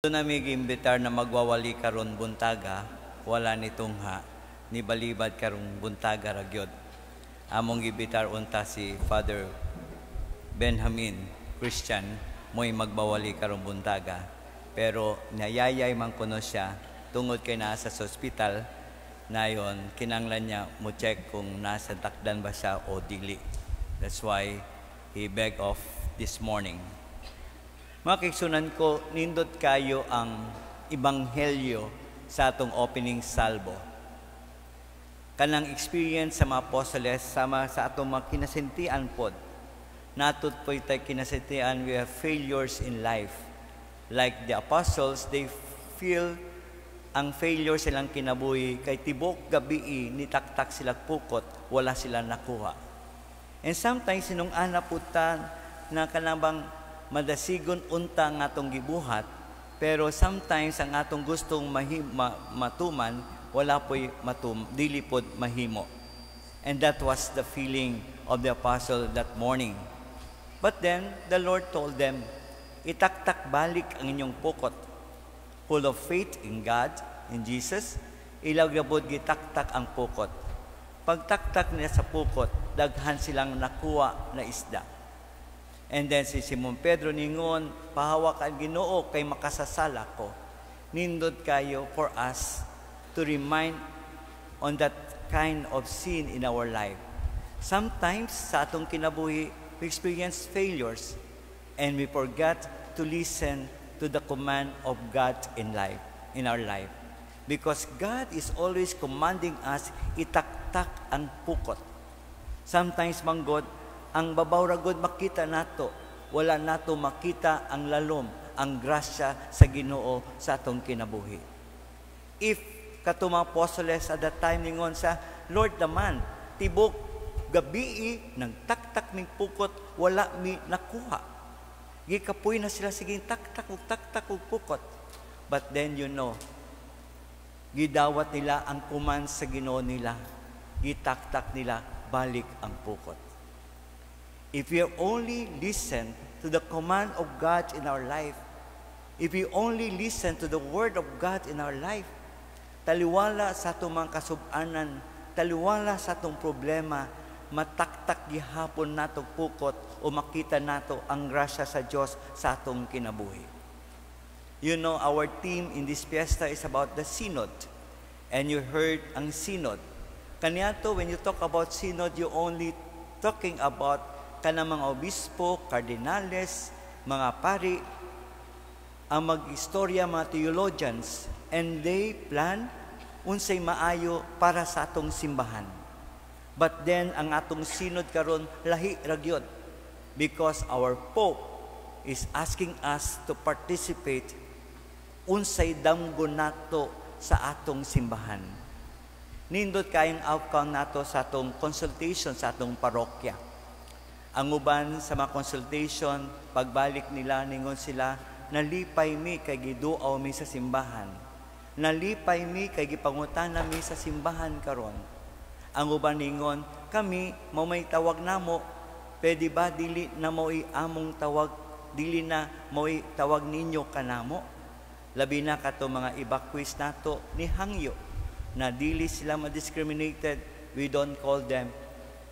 Duna mi giimbitar na magwawali karon buntaga, wala ni tungha, ni balibad karong buntaga ra gyud. Among giimbitar unta si Father Benjamin Christian, mo'y magbawali karong buntaga. Pero nayayay man kuno siya tungod kay naa sa ospital nayon, kinanglan niya mo check kung nasa takdan ba siya o dili. That's why he begged off this morning. Mga kaigsuonan ko, nindot kayo ang ebanghelyo sa atong opening salvo. Kanang experience sa mga apostoles sama sa atong mga kinasintian pod. Naa poy tay kinasintian, we have failures in life. Like the apostles, they feel ang failure silang kinabuhi kay tibok gabii ni taktak sila pukot, wala sila nakuha. And sometimes sinong ana puta na kanabang madasigon unta nga atong gibuhat, pero sometimes ang atong gustong matuman, wala po'y dili pod mahimo. And that was the feeling of the apostle that morning. But then the Lord told them, "Itaktak balik ang inyong pukot." Full of faith in God, in Jesus, ilang gabod gitaktak ang pukot. Pagtaktak niya sa pukot, daghan silang nakuha na isda. And then si Simon Pedro ningon, "Pahawak ang Ginoo kay makasasala ko." Nindot kayo for us to remind on that kind of sin in our life. Sometimes sa atong kinabuhi, we experience failures and we forget to listen to the command of God in life, in our life. Because God is always commanding us, itaktak ang pukot. Sometimes, man God, ang babaw ra gud makita nato, wala nato makita ang lalom, ang grasya sa Ginoo sa atong kinabuhi. If kato mga apostoles at that time ningon sa Lord naman, "Tibok gabii nagtaktak ming pukot, wala mi nakuha." Gikapoy na sila, sige taktak ug taktak ug pukot. But then gidawat nila ang command sa Ginoo nila. Gitaktak nila balik ang pukot. If we only listen to the command of God in our life, if we only listen to the word of God in our life, taliwala sa atong mga kasub-anan, taliwala sa atong problema, mataktak gihapon nato pukot o makita nato ang grasya sa Dios sa atong kinabuhi. Our theme in this fiesta is about the synod. And you heard ang synod. Kaniato, when you talk about synod, you only talking about kanang mga obispo, kardinales, mga pari, ang mag-istorya, mga theologians, and they plan unsay maayo para sa atong simbahan. But then ang atong synod karon lahi ra gyud because our Pope is asking us to participate unsay damgo nato sa atong simbahan. Nindot kayong outcome nato sa atong consultation sa atong parokya. Ang uban sa mga consultation, pagbalik nila, ningon sila, "Nalipay mi kay giduaw mi sa simbahan. Nalipay mi kay gipangutana mi sa simbahan karon." Ang uban ningon, "Kami mao may tawag namo, pwede ba dili na mo'y among tawag, dili na mo'y tawag ninyo kanamo?" Labi na kato mga evacuees nato ni hangyo na dili sila ma-discriminated, we don't call them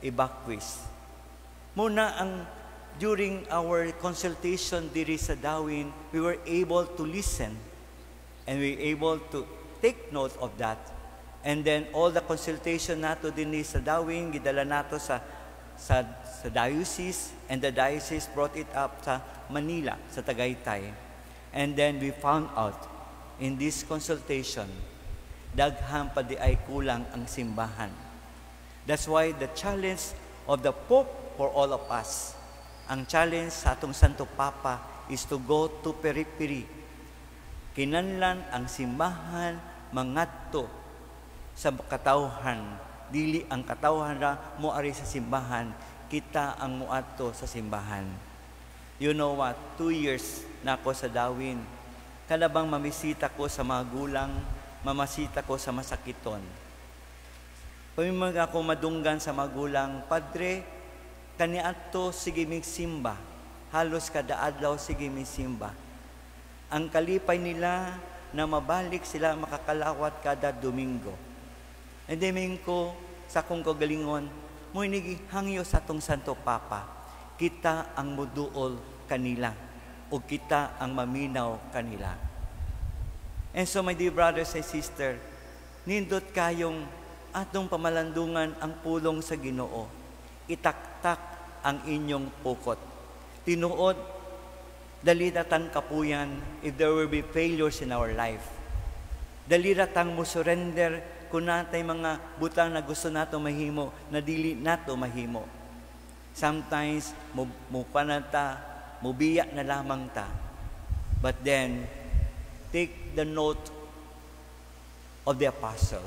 evacuees. Muna ang during our consultation diri sa Dauin, we were able to listen and we were able to take note of that. And then all the consultation nato dinhi sa Dauin, gidala nato sa diocese, and the diocese brought it up sa Manila, sa Tagaytay. And then we found out in this consultation, daghan pa di ay kulang ang simbahan. That's why the challenge of the Pope for all of us, ang challenge sa atong Santo Papa is to go to periphery. Kinanlan ang simbahan mangadto sa katawhan. Dili ang katawhan ra moari sa simbahan, kita ang muadto sa simbahan. You know what? 2 years na ako sa Dauin. Kalabang mamisita ko sa mga gulang, mamasita ko sa masakiton. Pamimag ako madunggan sa magulang, "Padre, kaniadto sige mig simba. Halos kada adlaw sige mig simba." Ang kalipay nila na mabalik sila makakalawat kada Domingo. And then ko sa akong kagalingon, mo hangyo sa atong Santo Papa, kita ang muduol kanila o kita ang maminaw kanila. And so, my dear brothers and sister, nindot kayong atong pamalandungan ang pulong sa Ginoo. Itaktak ang inyong pukot. Tinuod, dali tang kapuyan if there will be failures in our life. Dali tang mo surrender kung natay mga butang na gusto nato mahimo na dili nato mahimo. Sometimes mo ta, mubiya na lamang ta. But then take the note of the apostle.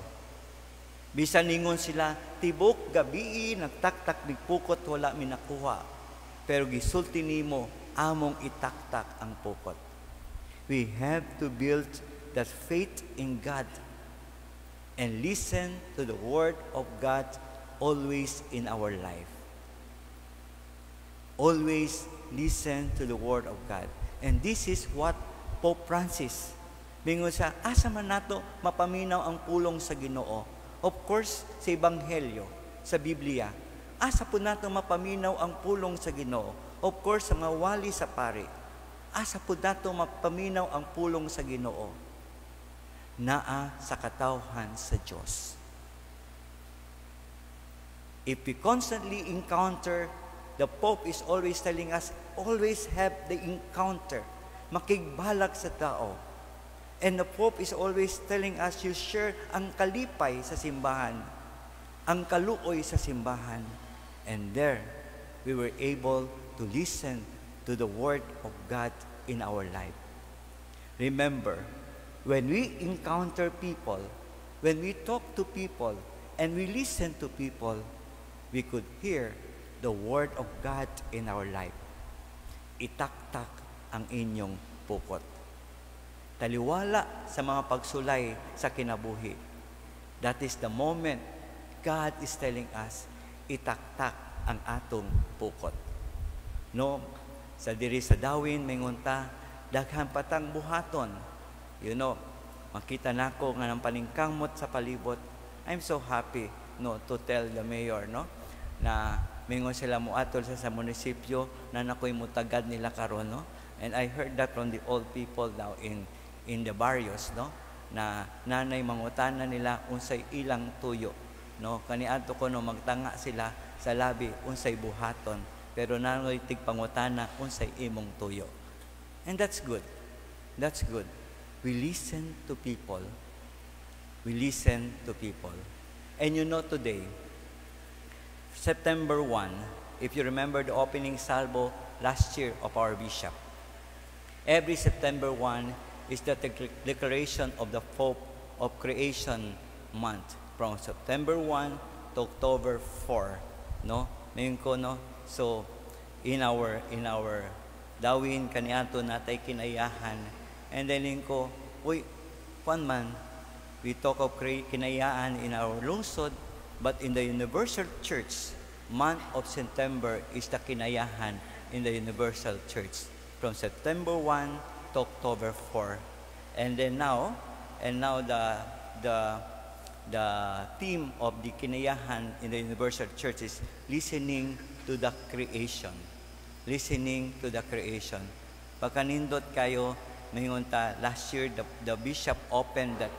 Bisan ningon sila, "Tibok gabi nagtaktak mig pukot, wala mi nakuha. Pero gisulti nimo, among itaktak ang pukot." We have to build that faith in God and listen to the word of God always in our life. Always listen to the word of God. And this is what Pope Francis mingon sa asa man nato mapaminaw ang pulong sa Ginoo. Of course, sa Ebanghelyo, sa Biblia. Asa po nato mapaminaw ang pulong sa Ginoo? Of course, sa mga wali sa pari. Asa po nato mapaminaw ang pulong sa Ginoo? Naa sa katawhan sa Dios. If we constantly encounter, the Pope is always telling us, always have the encounter. Makigbalak sa tao. And the Pope is always telling us, you share ang kalipay sa simbahan, ang kaluoy sa simbahan. And there, we were able to listen to the Word of God in our life. Remember, when we encounter people, when we talk to people, and we listen to people, we could hear the Word of God in our life. Itaktak ang inyong pukot. Taliwala sa mga pagsulay sa kinabuhi. That is the moment God is telling us, itaktak ang atong pukot. No, sa diri sa Dauin, mingon ta, daghan patang buhaton. Makita nako nga ng paningkamot sa palibot. I'm so happy, no, to tell the mayor, no, na mingon sila muatol sa munisipyo na nakoy mutagad nila karon, no. And I heard that from the old people now in the barrios, no, na nanay mangutana nila unsay ilang tuyo, no. Kaniadto ko, no, magtanga sila sa labi unsay buhaton, pero nanoy tigpangutana unsay imong tuyo. And that's good. That's good. We listen to people. We listen to people. And today, September 1, if you remember the opening salvo last year of our bishop, every September 1 is the declaration of the Pope of Creation Month from September 1 to October 4. No? Ngayon ko, no? So, in our Dauin kaniadto natay kinaiyahan. And then ko, uy, kwan man, we talk of kinaiyahan in our lungsod, but in the Universal Church, month of September is the kinaiyahan in the Universal Church from September 1 to October 4. And then now, and now the theme of the kinaiyahan in the Universal Church is listening to the creation. Listening to the creation. Pagkanindot kayo, mingon ta, last year the bishop opened that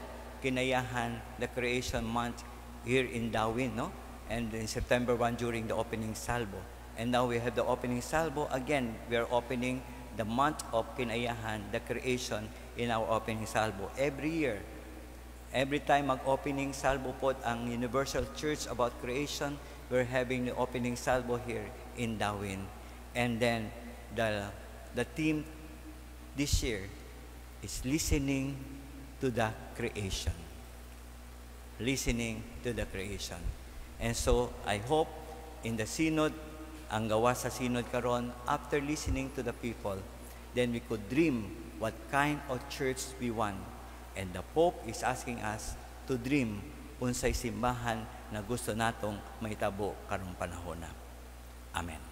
kinaiyahan, the creation month here in Dauin, no? And in September 1 during the opening salvo. And now we have the opening salvo. Again, we are opening the month of kinaiyahan, the creation, in our opening salvo. Every year, every time mag-opening salvo po ang Universal Church about creation, we're having the opening salvo here in Dauin. And then the theme this year is listening to the creation. Listening to the creation. And so I hope in the synod, ang gawa sa synod karon, after listening to the people, then we could dream what kind of church we want. And the Pope is asking us to dream unsay simbahan na gusto natong mahitabo karong panahon na. Amen.